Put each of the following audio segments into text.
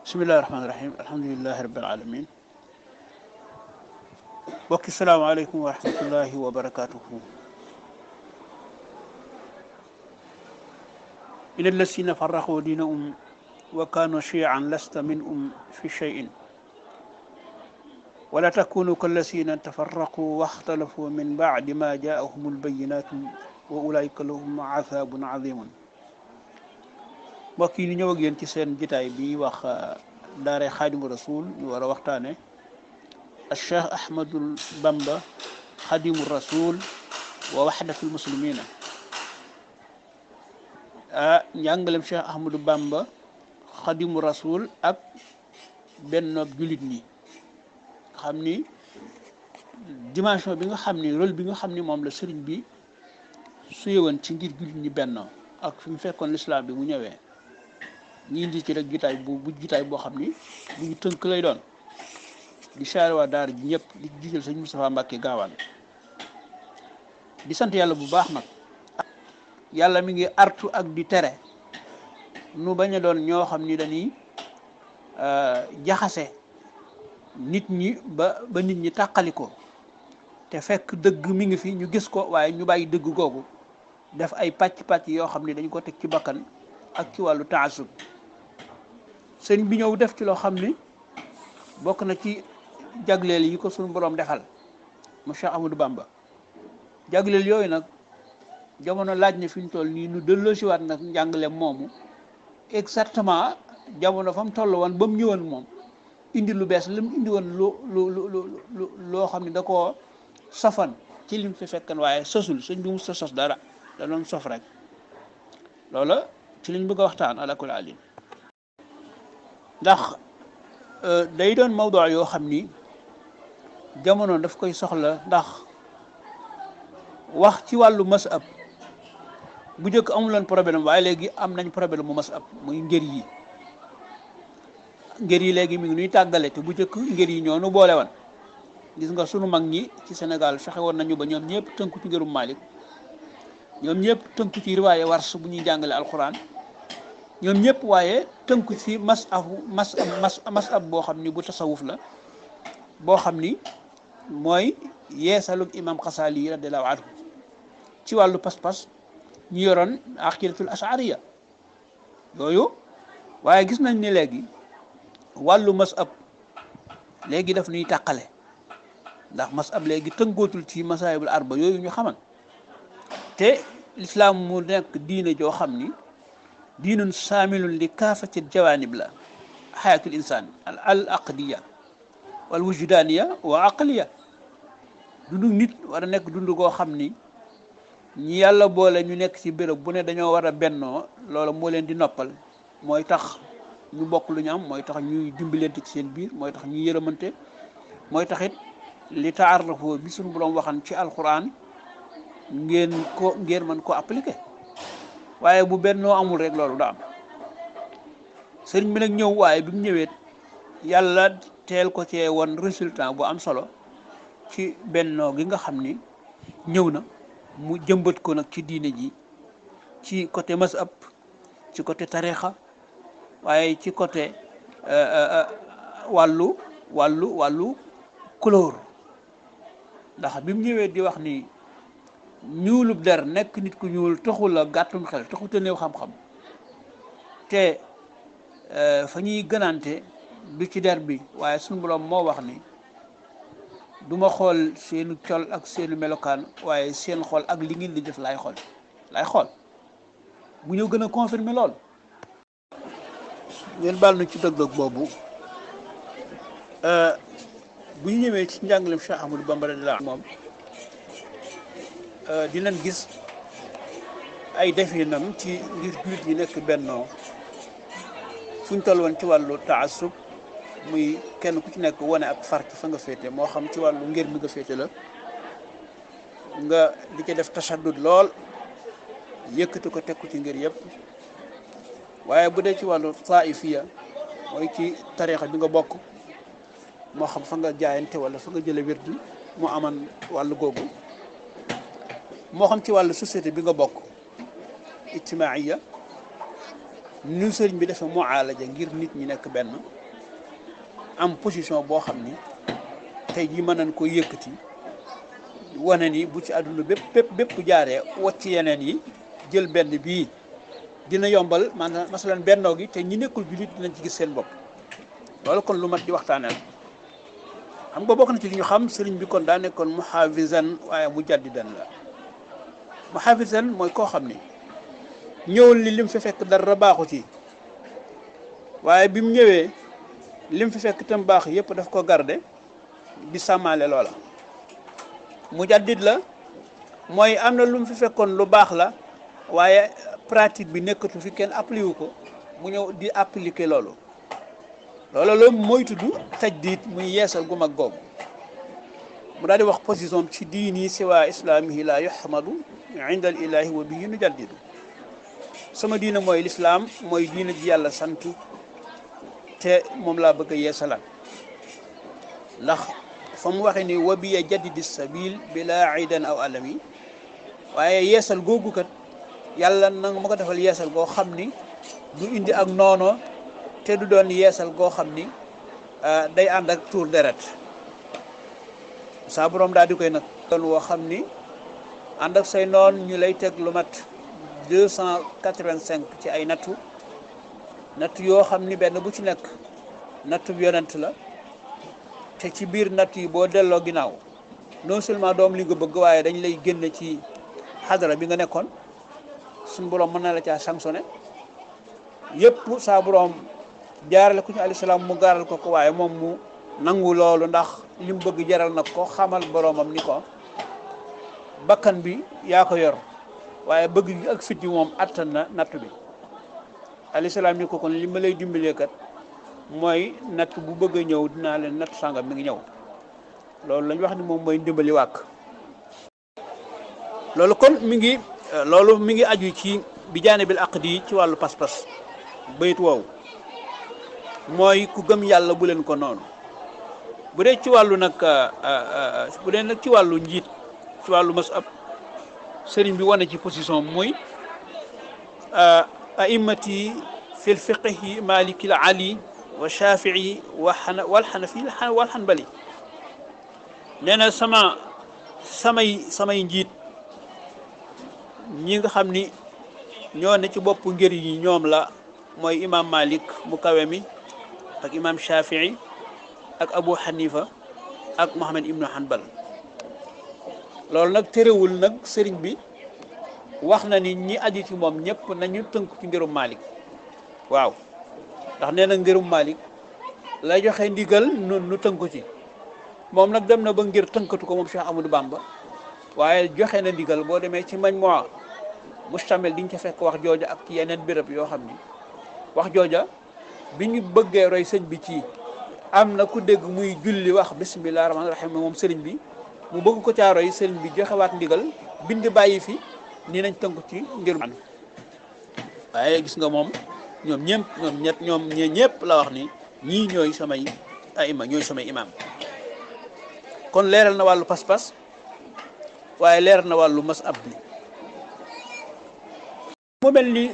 bismillahi rahmaani rahim alhamdulilahi rabbil alamin bokki salaamaaleykum wa rahmatullahi wa barakatuhu ina lasina farraqu diinahum wa kanu shiyan lasta minhum fi cheyin wala takunu kallasina tafarraqu waxtalafu min bacdi ma jaahum albayinatu wa ulaika lahum azabun azimun mbokk yi ni ñëw ak yéen ci seen jitaay bi wax daare xaadimu rasul ñu war a waxtaane al cheikh ahmadul bamba xaadimu rasul wa waxdatul muslimina njàngalem cheikh ahmadou bamba xaadimu rasul ak benn jullit ñi xam ni dimension bi nga xam ni rôle bi nga xam ni moom la sëriñ bi suyewoon ci ngir jullit ñi benn ak fi mu fekkoon l'islam bi mu ñëwee ñi indi ci rek jitaay boo xam ni bu ñu tënk lay doon di saare waa daara ji ñëpp di jiital sëñ Moustapha Mbacke gaawaan di sant yàlla bu baax nag yàlla mi ngi artu ak di tere nu bañ a doon ñoo xam ni dañuy jaxase nit ñi ba nit ñi tàqali ko te fekk dëgg mi ngi fi ñu gis ko waaye ñu bàyyi dëgg googu def ay pàcc-pàcc yoo xam ni dañu ko teg ci bakkan ak ci wàllu taasub sëñ bi ñëw def ci loo xam ni bokk na ci jagleel yi ko suñu boroom defal mu Cheikh Ahmadou Bamba jagleel yooyu nag jamono laaj na fi ñu toll nii nu delloosiwaat nag njàngale moomu exactement jamono fa mu toll woon ba mu ñëwoon moom indi lu bees la mu indi woon loo xam ne da koo sofan ci lim fi fekkan waaye sosul sëñ bi mu sa sos dara da doon sof rek loola ci liñ bëgg a waxtaan ala kulli alin ndax day doon mawdu yoo xam ni jamono daf koy soxla ndax wax ci wàllu masab bu njëkk amuloon problème waaye léegi am nañ problème mu masab muy ngër yi léegi mi ngi nuy tàggale te bu njëkk ngër yi ñoo nu boole woon gis nga sunu mag ñi ci Sénégal fexe woon nañu ba ñoom ñëpp tënku ci ngërum Malik ñoom ñëpp tënku ci riwaaye wars bu ñuy jàngale alquran ñoom ñëpp waaye tënku ci masab boo xam ni bu tasawuf la boo xam ni mooy yeesalug imam Xasaali radiallahu anhu ci wàllu pas-pas ñu yoroon aqidatul ashariya yooyu waaye gis nañ ni léegi wàllu masab léegi daf ñuy tàqale ndax masab léegi tënkootul ci masaayibul arba yooyu ñu xaman te lislaam mu nekk diine joo xam ni diinun saamilun li kaafati jawaanib la xayatul insaan al aqdiya wal wujudaaniya wa aqliya dundu nit war a nekk dund goo xam ni ñi yàlla boole ñu nekk ci béréb bu ne dañoo war a bennoo loolu moo leen di noppal mooy tax ñu bokk lu ñu am mooy tax ñuy dimbalante ci seen biir mooy tax ñuy yërëmante mooy taxit li taarafoo bi suñu boroom waxan ci alquran ngeen mën ko appliquer waaye bu bennoo amul rek loolu da am sëriñ bi nag ñëw waaye bi mu ñëwee yàlla teel ko cee won résultat bu am solo ci bennoo gi nga xam ni ñëw na mu jëmbat ko nag ci diine ji ci côté masab ci côté tarixa waaye ci côté wàllu couleur ndax bi mu ñëwee di wax ni ñuulub der nekk nit ku ñuul taxul la gàttum xel taxul te néew xam-xam te fa ñuy gënante du ci der bi waaye suñu boroom moo wax ni du ma xool seenu col ak seenu melokaan waaye seen xool ak li ngeen di def laay xool bu ñëw gën a confirmer lool ngeen baal na ci dëgg-dëgg boobu bu ñu ñëwee ci njàngalem Cheikh Ahmadou Bamba radiyallahu moom dinañ gis ay definam ci ngir jullit yi nekk bennoo fu ñu toll woon ci wàllu taasub muy kenn ku ci nekk wane ak far ci fa nga féete moo xam ci wàllu ngir mi nga féete la nga di ca def tasaddud lool yëkkati ko teg ko ci ngir yëpp waaye bu dee ci wàllu taifiya mooy ci tarixa bi nga bokk moo xam fa nga jaayante wala fa nga jële wird mu aman wàllu googu moo xam ci wàllu société bi nga bokk ijtimaaiya nu sëriñ bi dafa muaalaja ngir nit ñi nekk benn am position boo xam ni tey jii mën nañ ko yëkkati wane ni bu ci àdduna bépp jaaree wacc yeneen yi jël benn bii dina yombal maanaam masalan bennoo gi te ñi nekkul jullit dinañ ci gis seen bopp. loolu kon lu mat di waxtaaneel xam nga bokk na ci li ñu xam sëriñ bi kon daa nekkoon muhafizan waaye mujaddidan la. muhafizan mooy koo xam ni ñëwul ni lim fi fekk dara baaxu ci waaye bi mu ñëwee lim fi fekk tam baax yëpp daf ko garde di sàmmaale loola. mujaddid la mooy am na lu mu fi fekkoon lu baax la waaye pratique bi nekkatu fi kenn appliqué wu ko mu ñëw di appliquer loolu. loolu mooy tudd tajdid muy yeesal gu mag googu mu daal di wax position ci diini siwa islaamihi la yuhmadu inda al ilahi wa bihi nujaddidu sama diina mooy lislaam mooy diina ji yàlla sant te moom laa bëgg a yeesalaat ndax fa mu waxee ni wa biya jaddidi sabil bila idan aw alami waaye yeesal googu kat yàlla nanga ma ko defal yeesal goo xam ni du indi ak noono te du doon yeesal goo xam ni day ànd ak tuur deret saa borom daal di koy nag doon woo xam ni ànd ak say noon ñu lay teg lu mat 285 ci ay nattu yoo xam ni benn bu ci nekk nattu bi yonent la te ci biir natt yi boo delloo ginnaaw non seulement doom li nga bëgg waaye dañ lay génne ci xadara bi nga nekkoon suñu borom mën na la caa sanctionné yëpp saa borom jaarale ku ci alayhi salaam mu gaaral ko waaye moom mu nangu loolu ndax li mu bëgg jaral nag ko xamal boromam ni ko bakkan bi yaa ko yor waaye bëgg gi ak fit yi moom attan na natt bi alayhi salaam ni ko kon li ma lay dimbalee kat mooy natt bu bëgg a ñëw dinaa leen natt sàngam mi ngi ñëw loolu lañ wax ni moom mooy ndimbali wàkk loolu kon mi ngi aju ci bi jaanibil aqdi ci wàllu pas-pas bayit woowu mooy ku gëm yàlla bu leen ko noonu bu dee ci wàllu nag ci wàllu njiit ci wàllu masab sëriñ bi wane ci position muy a'immati fil fiqhi maliki al ali wa shafii wal xanafi wal xanbali nee na samay njiit ñi nga xam ni ñoo ne ci bopp ngir yi ñoom la mooy imam Malik mu kawe mi ak imam Shafii ak Abu Hanifa ak Muhammad ibnu Hanbal loolu nag terewul nag sëriñ bi wax na ni ñi aju ci moom ñëpp nañu tënku ci ngirum Malik waaw ndax nee na ngirum Malik lay joxe ndigal nu tënku ci moom nag dem na ba ngir tënkatu ko moom Cheikh Amadou Bamba waaye joxe na ndigal boo demee ci Majmua mustamil diñ ca fekk wax jooja ak ci yeneen béréb yoo xam ni wax jooja bi ñu bëggee roy sëñ bi ci am na ku dégg muy julli wax bismillah rahmaani rahim moom sëriñ bi mu bëgg ko caa roy sëriñ bi joxewaat ndigal bind bàyyi fi nii nañ tënku ci ngir waaye gis nga moom ñoom ñëpp la wax ni ñii ñooy samay aima ñooy samay imam kon leeral na wàllu pas-pas waaye leeral na wàllu masab bi mu mel ni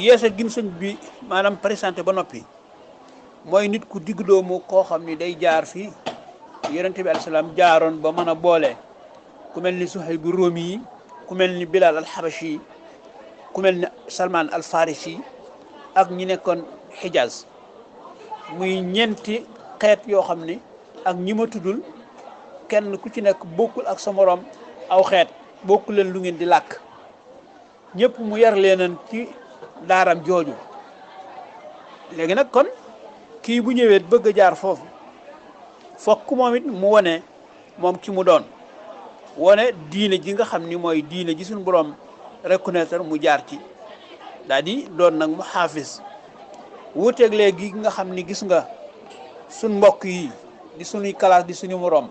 yeesal gim sëñ bi maanaam présenté ba noppi mooy nit ku digg doomu koo xam ni day jaar fii yonente bi alayhi salaam jaaroon ba mën a boole ku mel ni Suhayb bu Romi yi ku mel ni Bilal al-Habashi yi ku mel ni Salman al-Farisi ak ñi nekkoon Hijaz muy ñeenti xeet yoo xam ni ak ñi ma tuddul kenn ku ci nekk bokkul ak sa moroom aw xeet bokkul leen lu ngeen di làkk ñëpp mu yar leenan ci daaram jooju léegi nag kon kii bu ñëwee bëgg a jaar foofu fokk moom it mu wone moom ki mu doon wone diine ji nga xam ni mooy diine ji suñu borom reconnaître mu jaar ci daal di doon nag mu xaafis wuuteeg léegi nga xam ni gis nga suñ mbokk yi di suñuy classe di suñu morom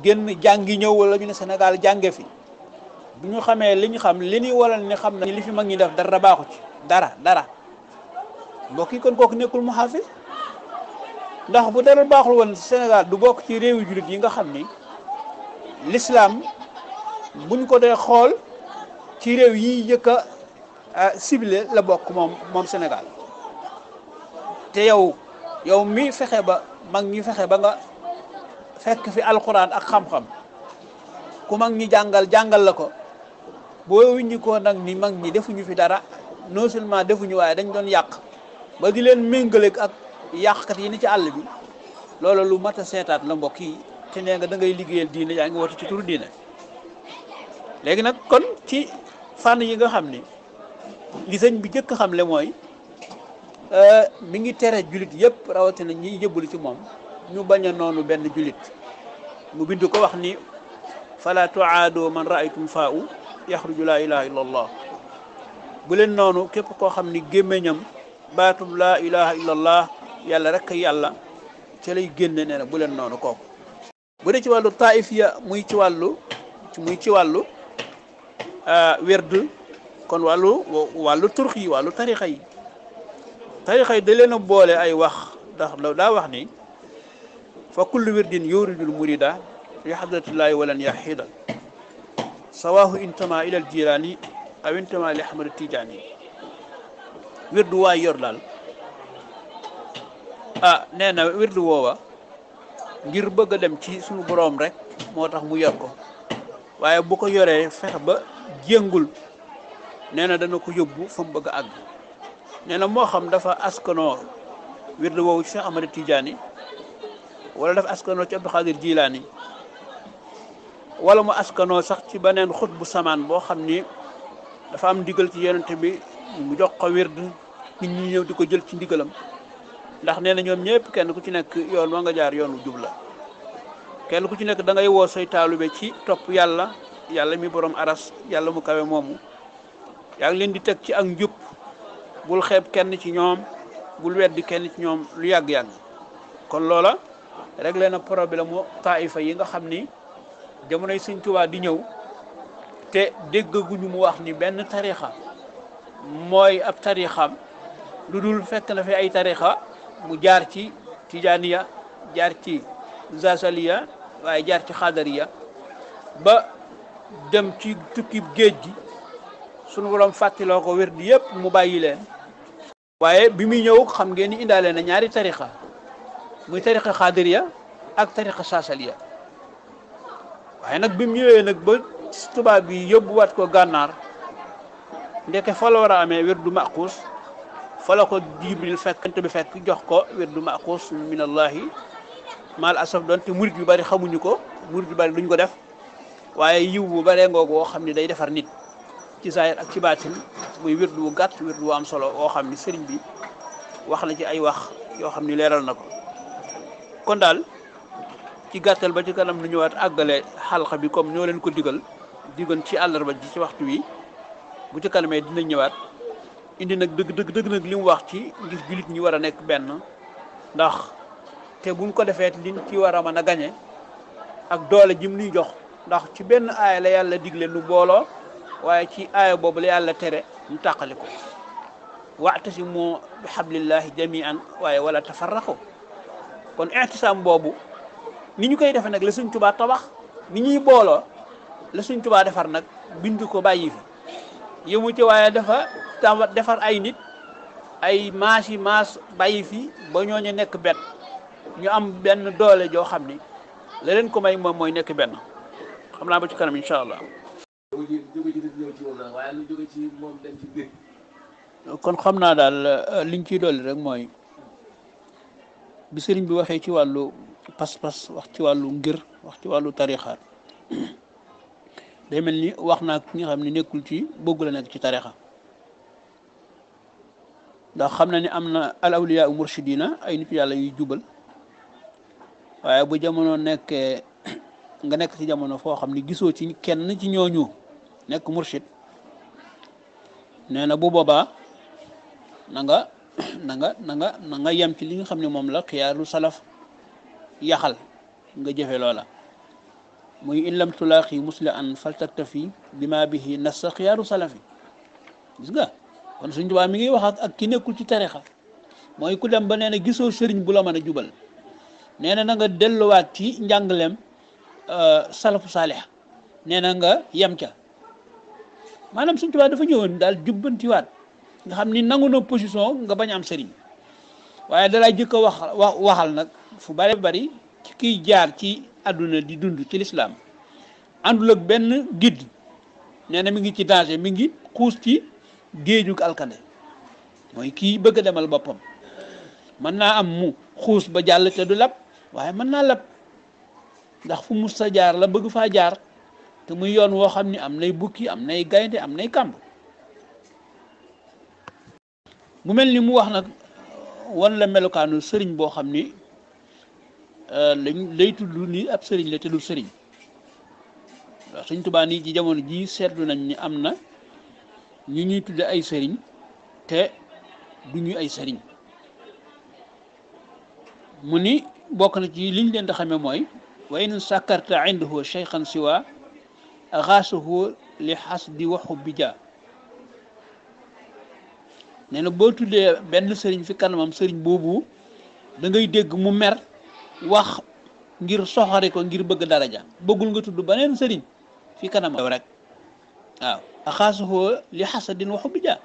génn jàngi ñëw wala ñu ne Sénégal jànge fi bu ñu xamee li ñu xam li ñuy waral ni xam na li fi mag ñi def dara baaxu ci dara mbokk yi kon kooku nekkul mu xaafis ndax bu dara baaxul woon Sénégal du bokk ci réewi jullit yi nga xam ni l'islam buñ ko dee xool ci réew yi njëkk a ciblé la bokk moom Sénégal te yow yow mi fexe ba mag ñi fexe ba nga fekk fi alquran ak xam-xam ku mag ñi jàngal la ko boo wiññi ko nag ni mag ñi defuñu fi dara non seulement defuñu waaye dañ doon yàq ba di leen méngaleeg ak yàqkat yi ni ci àll bi loolu lu mat a seetaat la mbokk yi te nee nga da ngay liggéeyal diine yaa ngi woote ci turu diine léegi nag kon ci fànn yi nga xam ni li sëñ bi jëkk xamle mooy mi ngi tere julit yëpp rawatina ñi jëbbalu ci moom ñu bañ a noonu benn julit mu bind ko wax ni fala tuaado man raaytum faa u yaxruju laa ilaha illa allah bu leen noonu képp koo xam ni gémmiñam baatum laa ilaha illa allah yàlla rek yàlla ca lay génne nee na bu leen noonu kooku bu dee ci wàllu taifiya muy ci wàllu werd kon wàllu turx yi wàllu tarixa yi da leen a boole ay wax ndax daa wax ni fa kullu wirdin yuridul murida li hadratillahi walan yahida sawahu intama ila al jilani aw intama li ahmad tijani wirdu waay yor daal nee na wirdu woowa ngir bëgg a dem ci suñu boroom rek moo tax mu yor ko waaye bu ko yoree fexe ba jéngul nee na dana ko yóbbu fa mu bëgg a àgg nee na moo xam dafa askanoo wirdu woowu ci Cheikh Ahmad Tidiane wala dafa askanoo ci Abdou Khadir Jilaani wala mu askanoo sax ci beneen xut bu samaan boo xam ni dafa am ndigal ci yonent bi mu jox ko wird nit ñi ñëw di ko jël ci ndigalam ndax nee na ñoom ñëpp kenn ku ci nekk yoon wa nga jaar yoonu jub la kenn ku ci nekk da ngay woo say taalube ci topp yàlla mi borom aras yàlla mu kawe moomu yaa ngi leen di teg ci ak njub bul xeeb kenn ci ñoom bul weddi kenn ci ñoom lu yàgg-yàgg kon loola réglé na problème mu taifa yi nga xam ni jamonoy Sëñ Tuubaa di ñëw te déggaguñu mu wax ni benn tarixa mooy ab tarixam lu dul fekk na fi ay tarixa mu jaar ci tijaniya jaar ci zasaliya waaye jaar ci xadariya ba dem ci tukkib géej gi sunu borom fàttiloo ko wér di yëpp mu bàyyi leen waaye bi muy ñëw xam ngeen ni indaale na ñaari tarixa muy tarixa xadariya ak tarixa sasaliya waaye nag bi mu ñëwee nag ba tubaab bi yóbbuwaat ko gànnaar ndeke fa la war a amee wér du maquus fa la ko Jibril fekk jox ko wér du maquus minallahi mal asaf doon te murit yu bari xamuñu ko murit yu bari duñ ko def waaye yiw bu baree ngoogu woo xam ni day defar nit ci zaahir ak ci baatin muy wér du gàtt wér du am solo woo xam ni sëriñ bi wax na ci ay wax yoo xam ni leeral na ko kon daal ci gàttal ba ci kanam nu ñëwaat àggale xalqa bi comme ñoo leen ko digoon ci àllarba ji ci waxtu wi bu ci kanamee dina ñëwaat indi nag dëgg nag li mu wax ci ngir jullit ñi war a nekk benn ndax te buñ ko defee liñ ci war a mën a gañe ak doole jim nuy jox ndax ci benn aaya la yàlla digle nu booloo waaye ci aaya boobu la yàlla tere ñu tàqali ko wa'tasimu bi hablillahi jami'an waaye wala tafarraqu kon i'tisam boobu ni ñu koy defe nag la Sëñ Tuubaa tabax ni ñuy booloo la Sëñ Tuubaa defar nag bind ko bàyyi fi yëmu ci waaye dafa defar ay nit ay maas bàyyi fi ba ñooñu nekk benn ñu am benn doole joo xam ni la leen ko may moom mooy nekk benn xam naa ba ci kanam incha allah. kon xam naa daal liñ ciy dolli rek mooy bi sëriñ bi waxee ci wàllu pas-pas wax ci wàllu ngir wax ci wàllu tarixaat day mel ni wax naa ki nga xam ne nekkul ci bëggu la nekk ci tarixa ndax xam na ni am na al awliya murshidina ay nit yàlla yuy jubal waaye bu jamono nekkee nga nekk ci jamono foo xam ni gisoo ci kenn ci ñooñu nekk murshid nee na bu boobaa na nga yem ci li nga xam ne moom la xiyaaru salaf yaxal nga jëfe loola muy in lam tulaaqi musla an faltaktafi bima bihi nassa xiyaaru salafi gis nga kon Sëñ Tuubaa mi ngi wax ak ki nekkul ci tarixa mooy ku dem ba nee na gisoo sëriñ bu la mën a jubal nee na nga delluwaat ci njàngaleem salafu saalih nee na nga yem ca maanaam Sëñ Tuubaa dafa ñëwoon daal jubbantiwaat nga xam ni nangu na position nga bañ am sëriñ waaye dalay jëkk a waxal nag fu bari bari ci kiy jaar ci àdduna di dund ci lislaam àndul ak benn guide nee na mi ngi ci danger, mi ngi xuus ci géejug alkande mooy kii bëgg a demal boppam. mën naa am mu xuus ba jàll te du lab waaye mën naa lab ndax fu mus sa jaar la bëgg faa jaar te muy yoon woo xam ni am nay bukki am nay gaynde am nay kàmb. mu mel ni mu wax nag wan la melokaanu sëriñ boo xam ni lay tudd ni ab sëriñ la te du sëriñ ndax Sëriñ Tuubaa nii ci jamono ji seetlu nañ ni am na ñu ñuy tudde ay sëriñ te du ñu ay sëriñ. mu ni bokk na ci liñ leen di xamee mooy wa in sakarta indahu cheykhan siwa axaasuhu li xasdi waxu bija nee na boo tuddee benn sëriñ fi kanamam sëriñ boobu da ngay dégg mu mer wax ngir soxare ko ngir bëgg daraja bëggul nga tudd beneen sëriñ fi kanamam rek waaw axaasuhu li xasadin waxu bija.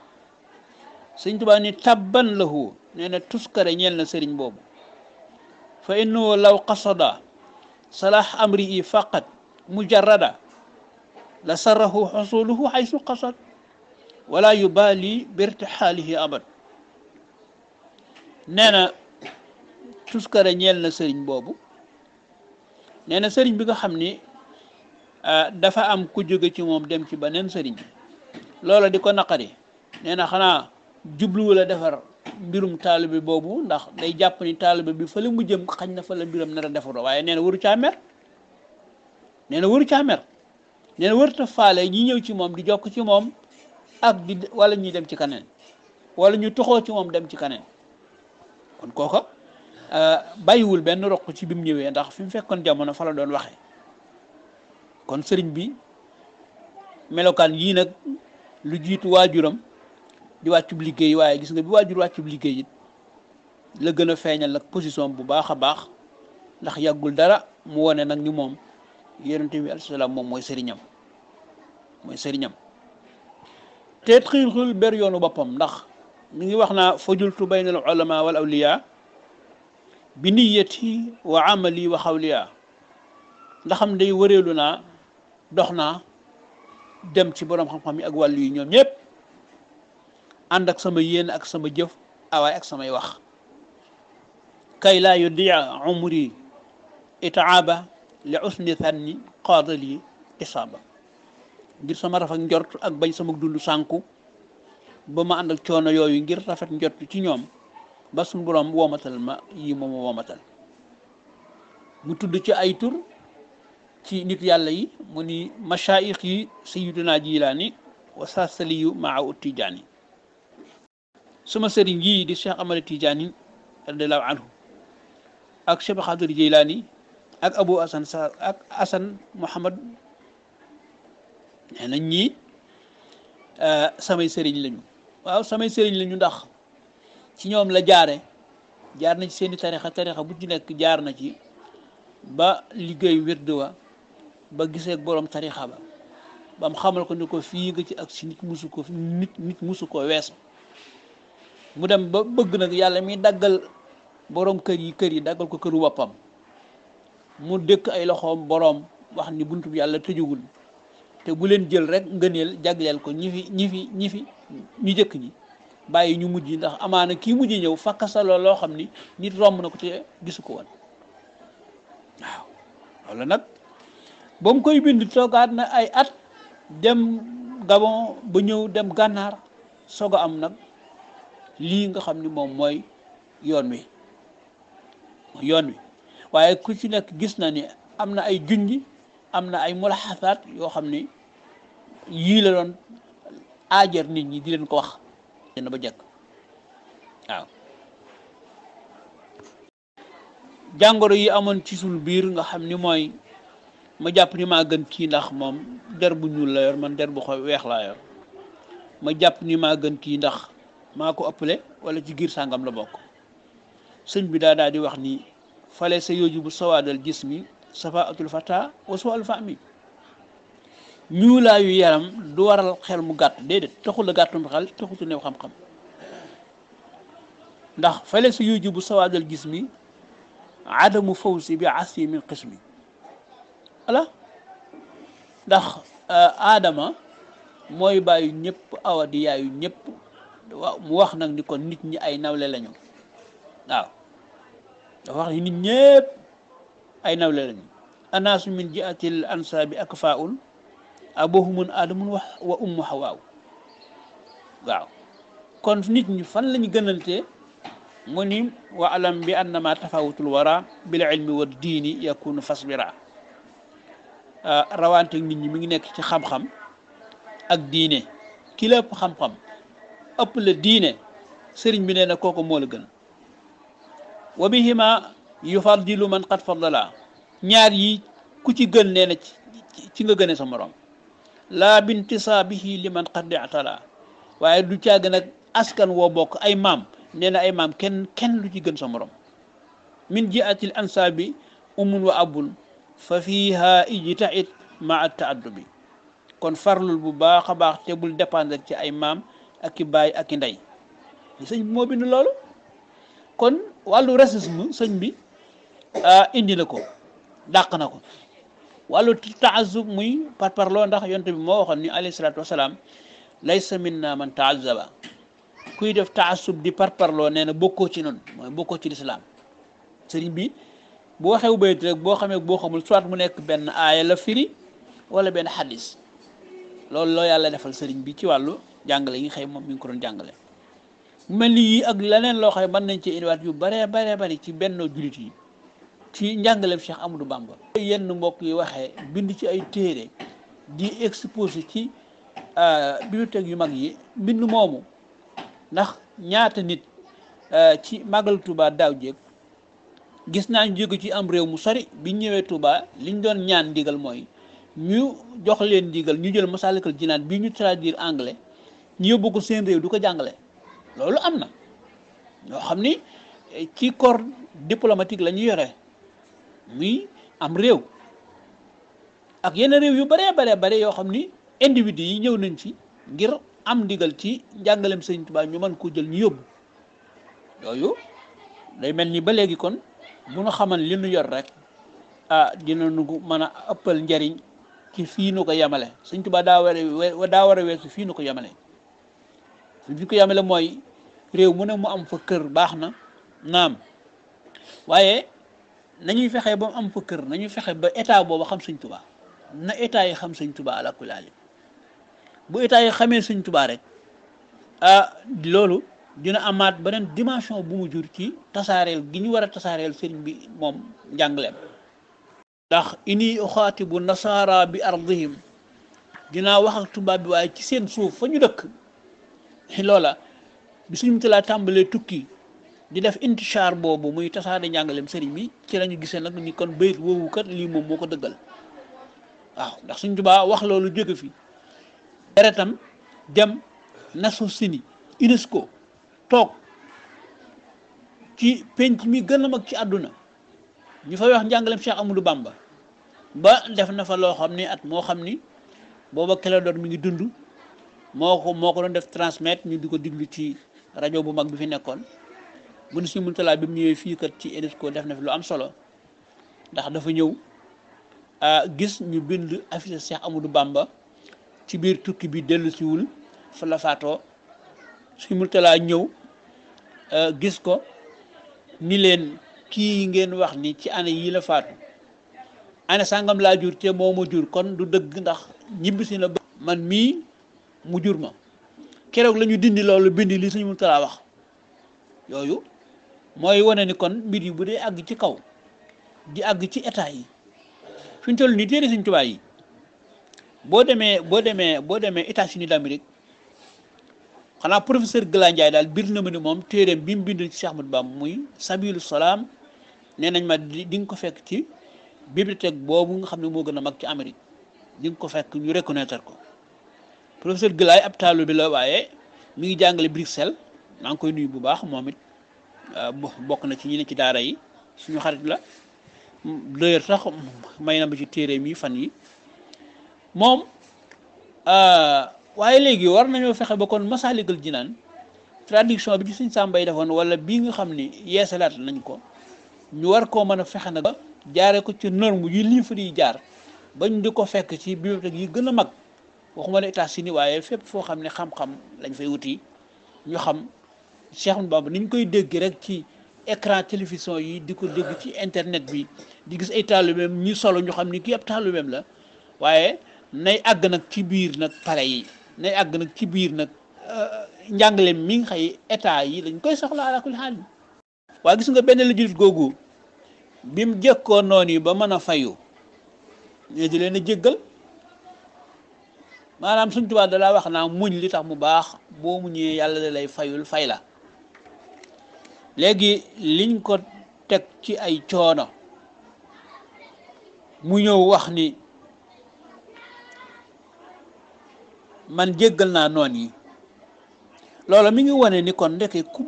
Sëriñ Tuubaa ni tabban lahu nee na tuskare ñeel na sëriñ boobu fa innahu law qasada salah amri faqat mujarrada la sarrahu xusuluhu xaysu qasad wala yubali birtixaalihi abad. nee na tuskare ñeel na sëriñ boobu nee na sëriñ bi nga xam ni dafa am ku jóge ci moom dem ci beneen sëriñ loola di ko naqari nee na xanaa jubluwu la defar mbirum taalibe boobu ndax day jàpp ni taalibe bi fa la mu jëm xañ na fa la mbiram nar a defaroo waaye nee na waru caa mer nee na waru caa mer nee na warta faale ñi ñëw ci moom di jokk ci moom ak di wala ñuy dem ci kaneen wala ñu toxoo ci moom dem ci kaneen kon kooka bàyyiwul benn roq ci bi mu ñëwee ndax fi mu fekkoon jamono fa la doon waxee. kon sëriñ bi melokaan yii nag lu jiitu waajuram di wàccub liggéey waaye gis nga bi waajur wàccub liggéey it la gën a feeñal nag position bu baax a baax ndax yàggul dara mu wone nag ni moom yonent bi alayhi salaam moom mooy sëriñam te xiirxul ber yoonu boppam ndax mi ngi wax naa fajultu bayna al ulama wal awliya bi niyati wa amali wa xawliya ndaxam day wëreelu naa dox naa dem ci borom xam-xam yi ak wàllu yi ñoom ñëpp ànd ak sama yéen ak sama jëf awaay ak samay wax kay laa yudia umri itaaba li usni thanni qaadali isaaba ngir sama rafet njort ak bañ sama dund sànku ba ma ànd ak coono yooyu ngir rafet njort ci ñoom ba suñu borom womatal ma yi moom womatal mu tudd ci ay tur ci nit yàlla yi mu ni machaayix yi sayyiduna jilaani wa sasaliyu maa ut tijaani suma sëriñ yii di Cheikh Ahmad Tijaani radiallahu anhu ak Cheikh Xaadir Jilaani ak Abu Asan Sarr ak Asan Muhammad nee nañ ñii samay sëriñ lañu waaw samay sëriñ lañu ndax ci ñoom la jaar na ci seeni tarixa bu ci nekk jaar na ci ba liggéey wird wa ba gisee ak borom tarixa ba bam xamal ko ni ko fii nga ci ak si nit musu ko weesu mu dem ba bëgg nag yàlla mi daggal borom kër yi daggal ko këru boppam mu dëkk ay loxoom borom wax ni buntu bi yàlla tëjugul te bu leen jël rek ngëneel jagleel ko ñi fi ñu jëkk ñi bàyyi ñu mujj ndax amaana kii mujj ñëw fakkasalo loo xam ni nit romb na ko te gisu ko woon waaw loolu nag ba mu koy bind toogaat na ay at dem Gabon ba ñëw dem gànnaar soog a am nag lii nga xam ni moom mooy yoon wi waaye ku ci nekk gis na ni am na ay junji am na ay mulaxasaat yoo xam ni yii la doon aajar nit ñi di leen ko wax dina ba jekk waaw jàngoro yi amoon ci suñu biir nga xam ni mooy ma jàpp ni maa gën kii ndax moom der bu ñuul la yor man der bu weex laa yor ma jàpp ni maa gën kii ndax maa ko ëppale wala ci giir sàngam la bokk sëñ bi daal di wax ni fale sa yooju bu sawaadal jismi safaatul fata wa suwal fahmi ñuulaayu yaram du waral xel mu gàtt déedéet taxul la gàttum xel taxutu new xam-xam ndax fale su yujibu sawaadal jismi adamu fawsi bi asfi min qismi ala ndax aadama mooy bàyyi ñëpp awa di yaayu ñëpp waaw mu wax nag ni kon nit ñi ay nawle lañu waaw dafa wax ni nit ñëpp ay nawle lañu anaasu min jiatil ansaabi akfaun abuhumun aadamun wa ummu hawaaw waaw kon nit ñi fan lañu gënante mu ni wa alam bi annama tafawutul wara bil ilmi wa diini yakunu fasbira rawante nit ñi mi ngi nekk ci xam-xam ak diine ki la ëpp xam-xam ëpp la diine sëriñ bi nee na kooku moo la gën wa bihima yufaddilu man qad faddala ñaar yi ku ci gën nee na ci nga gëne sa morom laa bintisaabihi li man qad i'tala waaye du càgg nag askan woo bokk ay maam nee na ay maam kenn lu ci gën sa morom min jiatil ansaabi umun wa abun fa fiiha ijtahid ma at taaddubi kon farlul bu baax a baax te bul dépendre ci ay maam ak i baay ak i ndey sëñ bi moo bind loolu kon wàllu racisme sëñ bi indi na ko dàq na ko wàllu taazub muy parparloo ndax yonte bi moo waxoon ni alayhi salaatu wasalaam laysa minna man taazaba kuy def taasub di parparloo nee na bokkoo ci noonu mooy bokkoo ci lislaam sëriñ bi bu waxew bayit rek boo xamee boo xamul soit mu nekk benn aaya la firi wala benn xadis loolu loo yàlla defal sëriñ bi ci wàllu jàngale yi xëy moom mi ngi ko doon jàngale mu mel ni yii ak leneen loo xam mën nañ ci indiwaat yu baree bari ci benn jullit yi ci njàngaleem Cheikh Amadou Bamba yenn mbokk yi waxee bind ci ay téere di exposé ci bibliothèque yu mag yi mbind moomu ndax ñaata nit ci màggal Touba daaw jéeg gis naa ñu jóge ci am réew mu sori bi ñëwee Touba liñ doon ñaan ndigal mooy ñu jox leen ndigal ñu jël Masaalikul Jinaan bi ñu traduire anglais ñu yóbbu ko seen réew du ko jàngale loolu am na ñoo xam ni ci corps diplomatique la ñu yore muy am réew ak yenn réew yu bare yoo xam ni individu yi ñëw nañ ci ngir am ndigal ci njàngaleem Sëriñ Tuubaa ñu mën ko jël ñu yóbbu yooyu day mel ni ba léegi kon bu nu xaman li nu yor rek dina nu mën a ëppal njariñ ci fii nu ko yemale Sëriñ Tuubaa daa war a weesu fii nu ko yemale fi ko yemale mooy réew mu ne mu am fa kër baax na naam waaye nañuy fexe ba mu am fa kër nañuy fexe ba état boobu xam Sëriñ Tuubaa na état yi xam Sëriñ Tuubaa ala kulli haal bu état yi xamee Sëriñ Tuubaa rek loolu dina amaat beneen dimension bu mu jur ci tasaareel gi ñu war a tasaareel sëriñ bi moom njàngaleem ndax ini uxaatibu nasaara bi ardihim dinaa wax ak tubaab bi waaye ci seen suuf fa ñu dëkk loola bi suñu talaa tàmbalee tukki di def intishaar boobu muy tasaare njàngaleem sëriñ bi ci lañu gisee nag ni kon bayit woowu kat lii moom moo ko dëggal waaw ndax suñ tubaab wax loolu jóge fi deretam dem Nations Unies UNESCO toog ci penc mi gën a mag ci àdduna ñu fay wax njàngaleem Cheikh Amadou Bamba ba def na fa loo xam ni at moo xam ni booba Clédor mi ngi dund moo ko doon def transmettre ñu di ko diglu ci rajo bu mag bi fi nekkoon bu nu si Muntaxa bi mu ñëwee fii kat ci UNESCO def na fi lu am solo ndax dafa ñëw gis ñu bind affiche Cheikh Amadou Bamba ci biir tukki bi dellu siwul fa la faatoo si Muntaxa ñëw gis ko ni leen kii ngeen wax ni ci année yii la faatu année sàngam laa jur te moo ma jur kon du dëgg ndax ñibbisi na man mii mu jur ma keroog la ñu dindi loolu bind li suñu Muntaxa wax yooyu mooy wane ni kon mbir yi bu dee àgg ci kaw di àgg ci état yi fi ñu toll nii téere Sëriñ Tuubaa yi boo demee États-Unis d'Amérique xanaa professeur Gala Ndiaye daal biir na ma ni moom téeréem bi mu bind ci Cheikh Ahmadou Bamba muy Sabilu Salaam nee nañ ma di nga ko fekk ci bibliothèque boobu nga xam ne moo gën a mag ci Amérique di nga ko fekk ñu reconnaître ko professeur Gala ab taalu bi la waaye mi ngi jàngale Bruxelles maa ngi koy nuyu bu baax moom it bokk na ci ñi ne ci daara yi suñu xarit la d'ailleurs sax may na ma ci téeréem yi fan yi moom waaye léegi war nañoo fexe ba kon Masaalikul Jinaan traduction bi ci Sëñ Sàmbay defoon wala bii nga xam ni yeesalaat nañ ko ñu war koo mën a fexe nag jaare ko ci norme yu livre yi jaar bañ di ko fekk ci bibliothèque yi gën a mag waxuma ne États-Unis waaye fépp foo xam ne xam-xam lañ fay wuti ñu xam Cheikh Ahmadou Bamba ni ñu koy dégg rek ci écran télévision yi di ko dégg ci internet bi di gis ay taalibeem ñu solo ñu xam ni kii ab taalibeem la waaye nay àgg nag ci biir nag pale yi nay àgg nag ci biir nag njàngaleem mi nga xëy état yi dañ koy soxla ala kulli xaal waaye gis nga benn la jullit googu bi mu jëkkoo noonu yi ba mën a fayu ñu di leen a jéggal maanaam Sëñ Tuubaa da laa wax naa muñ li tax mu baax boo muñee yàlla da lay fayul fay la léegi liñ ko teg ci ay coono mu ñëw wax ni man jéggal naa noon yi loolu mi ngi wane ni kon ndeke ku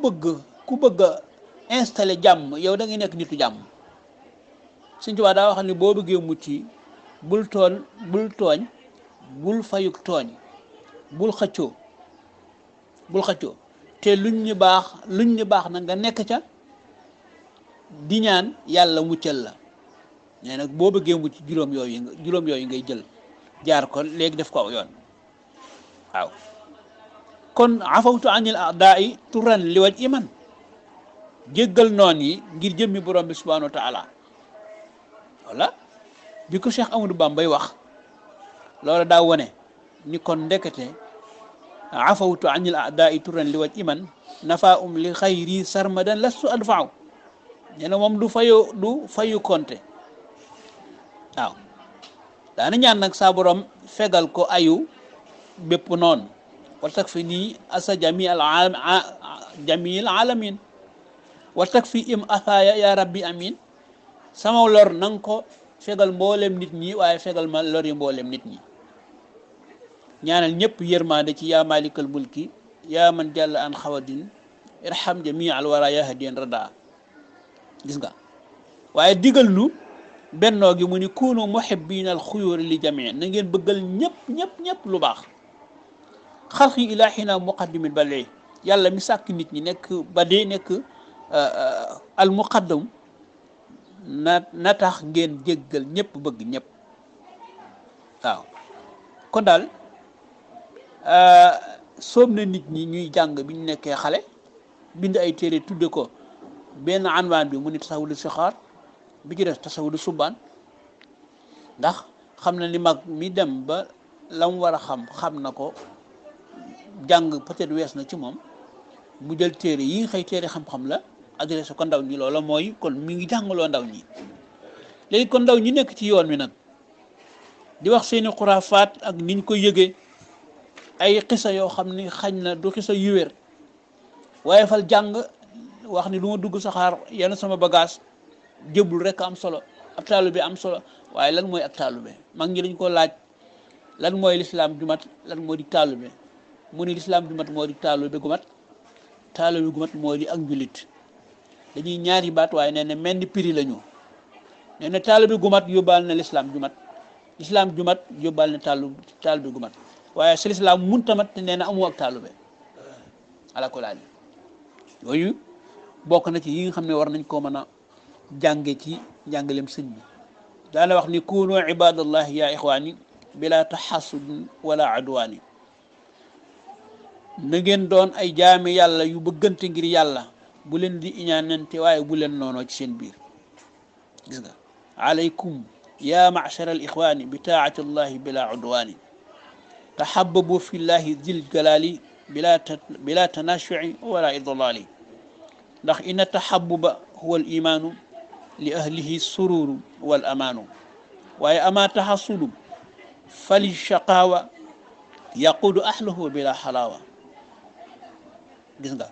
bëgg a installé jàmm yow da ngay nekk nitu jàmm Sëñ Tuubaa daa wax ni boo bëggee mucc bul tooñ bul fayuk tooñ bul xëccoo te luñ ñu baax na nga nekk ca di ñaan yàlla muccal la nee nag boo bëggee mucc juróom yooyu ngay jël jaar ko léegi def ko aw yoon waaw kon afawtu anil a'da'i turan li waj iman jéggal noon yi ngir jëmmi borom bi subhanahu wa taala wala bi ko Cheikh Ahmadou Bamba bay wax loolu daa wone ni kon ndekete afawtu anil a'da'i turan li waj iman nafa li xayri sarmadan lastu adfa'u nee na moom du fayu konte waaw daana ñaan nag saa borom fegal ko ayu bépp noonu wa takfini asa jamil alamin wa takfi im athaya ya rabbi amin sama lor nanga ko fegal mboolem nit ñi waaye fegal ma lori mboolem nit ñi ñaanal ñëpp yërmande ci yaa malikal mulki yaa man jàlla an xawadin irham jami al wara ya hadiyan rada gis nga waaye digal nu bennoo gi mu ni kunu muhibbina al xuyuri li jami na ngeen bëggal ñëpp lu baax xalqi ilahina muqaddimin bale yàlla mi sàkk nit ñi nekk ba dee nekk al muqaddam na tax ngeen jéggal ñëpp bëgg ñëpp waaw kon daal soob na nit ñi ñuy jàng bi ñu nekkee xale bind ay téere tudde ko benn anwaan bi mu ni tasawudu sixaar bi ci def tasawudu subaan ndax xam na ni mag mi dem ba la mu war a xam na ko jàng peut-être wees na ci moom mu jël téere yi nga xëy téere xam-xam la adressé ko ndaw ñi loola mooy kon mi ngi jàngaloo ndaw ñi léegi kon ndaw ñi nekk ci yoon wi nag di wax seeni xuraafaat ak niñ ko yëgee ay xisa yoo xam ni xañ na du xisa yu wér waaye fal jàng wax ni lu ma dugg saxaar yenn sama bagage jëbul rek am solo ab taalube am solo waaye lan mooy ab taalube mag ñi dañ ko laaj lan mooy lislaam ju mat lan moo di taalube mu ni lislaam ju mat moo di taalube gu mat taalube gu mat moo di ak njulit dañuy ñaari baat waaye nee na mel ni prix la ñu nee na taalube gu mat yóbbaal na lislaam ju mat lislaam ju mat yóbbaal na taalube gu mat waaye si lislaam munta mat te nee na amu ak taalube ala ko laaj yooyu bokk na ci yi nga xam ne war nañ koo mën a jànge ci njàngaleem sëñ bi daana wax ni kunu ibadallahi ya ixwaani bila taxasudin wala adwaani na ngeen doon ay jaami yàlla yu bëggante ngir yàlla bu leen di iñaanante waaye bu leen noonoo ci seen biir gis nga alaykum ya ma'shara al ixwaani bi taati allahi bila udwaani taxababu fi llahi dil jalali bila tanashui wala idlali ndax inna taxabuba huwa al imaanu li ahlihi sururu wal amaanu waaye ama taxasudu fali shaqaawa yaqudu ahlahu bila xalaawa gis nga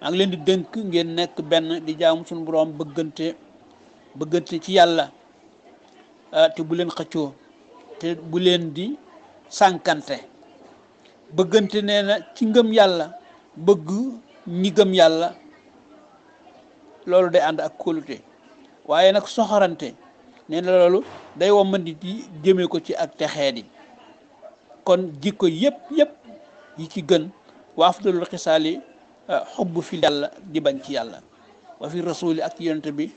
maa ngi leen di dënk ngeen nekk benn di jaamu suñu borom bëggante ci yàlla te bu leen xëccoo te bu leen di sànkante bëggante nee na ci ngëm yàlla bëgg ñi gëm yàlla loolu day ànd ak kóolute waaye nag soxorante nee na loolu day womma nit yi jëmee ko ci ak texeedi kon jikko yëpp yi ci gën wa afdalul xisaali xubb fi yàlla di bañ ci yàlla wa fi rasuli ak ci yonent bi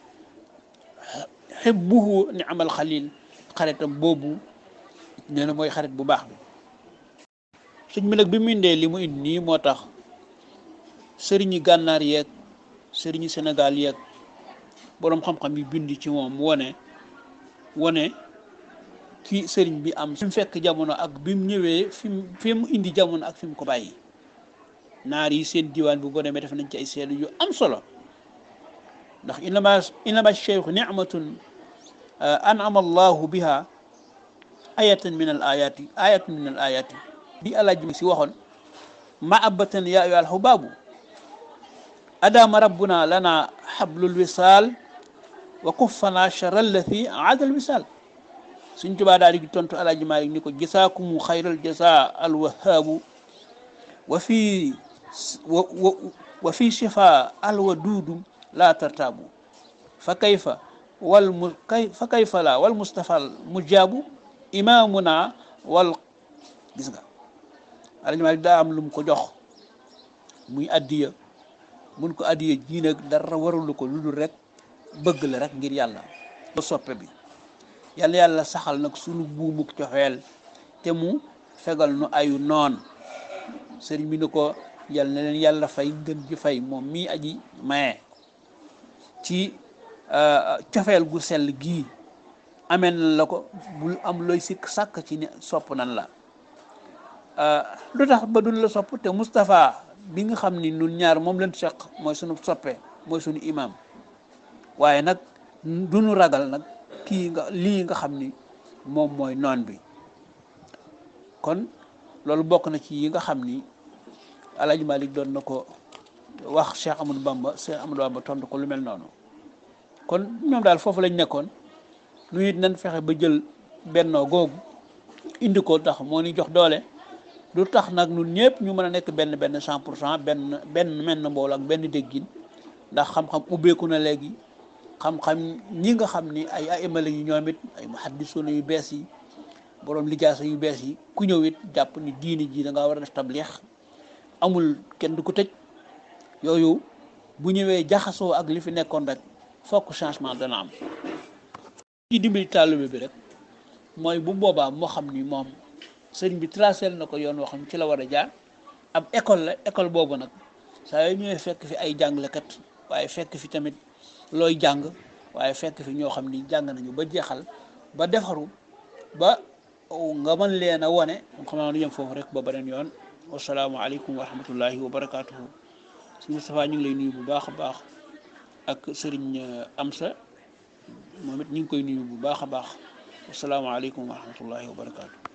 xibbuhu ni amal xalil xaritam boobu nee na mooy xarit bu baax bi sëñ bi nag bi mu indee li mu indi nii moo tax sëriñi gànnaar yeeg sëriñi Sénégal yeeg boroom xam-xam yi bind ci moom wone ki sëriñ bi am fi mu fekk jamono ak bi mu ñëwee fi mu indi jamono ak fi mu ko bàyyi naar yi seen diwaan bu boo demee def nañ ci ay seede yu am solo ndax innama cheikhu nicmatun an'ama allahu biha ayatan min al ayati di alaaji si waxoon mahabbatan ya ayyuhal hubabu adama rabbuna lana hablul wisal wa kuffana charal lathi adal wisal suñ tubaa daal di tontu alaaji Maalik ni ko jasaakumu xayral jasa alwahaabu wa fi shifa alwaduudu la tartaabu fa kayfa la wal mustafa al mujaabu imaamuna wal gis nga alaaji Maalik daa am lu mu ko jox muy addiya mun ko addiya ji nag dara warulu ko lu dul rek bëgg la rek ngir yàlla ba soppe bi yàlla saxal nag sunu buumuk cofeel te mu fegal nu ayu noon sëriñ bi ni ko yal na leen yàlla fay ngën ji fay moom mii aji maye ci cofeel gu sell gii amee nan la ko bul am looy sikk sàkk ci ne sopp nan la lu tax ba dun la sopp te Moustapha bi nga xam ni nun ñaar moom lañ seq mooy sunu soppe mooy sunu imam waaye nag duñu ragal nag lii nga xam ni moom mooy noon bi kon loolu bokk na ci yi nga xam ni Alaaji Malik doon na ko wax Cheikh Amadou Bamba tontu ko lu mel noonu kon ñoom daal foofu lañ nekkoon nu it nañ fexe ba jël bennoo googu indi ko tax moo ni jox doole lu tax nag ñun ñëpp ñu mën a nekk benn 100% benn menn mbooloo ak benn déggin ndax xam-xam ubbeeku na léegi xam-xam ñi nga xam ni ay aimala yu ñoom it ay muhaddisuuna yu bees yi borom lijaasa yu bees yi ku ñëw it jàpp ni diini ji da ngaa war a def tabliix amul kenn du ko tëj yooyu bu ñëwee jaxasoo ak li fi nekkoon rek fokk changement dana am ci dimbali taalibe bi rek mooy bu boobaa moo xam ni moom sëriñ bi tracé na ko yoon woo xam ci la war a jaar ab école la école boobu nag saa yoo ñëwee fekk fi ay jàngalekat waaye fekk fi tamit looy jàng waaye fekk fi ñoo xam ni jàng nañu ba jeexal ba defaru ba nga mën leen a wone xam naa nu yem foofu rek ba beneen yoon wasalaamaaleykum wa rahmatullahi wa barakaatuhu si Moustapha ñu ngi lay nuyu bu baax a baax ak sëriñ Amsa moom it ñu ngi koy nuyu bu baax a baax wasalaamaaleykum wa rahmatullahi wa barakaatuhu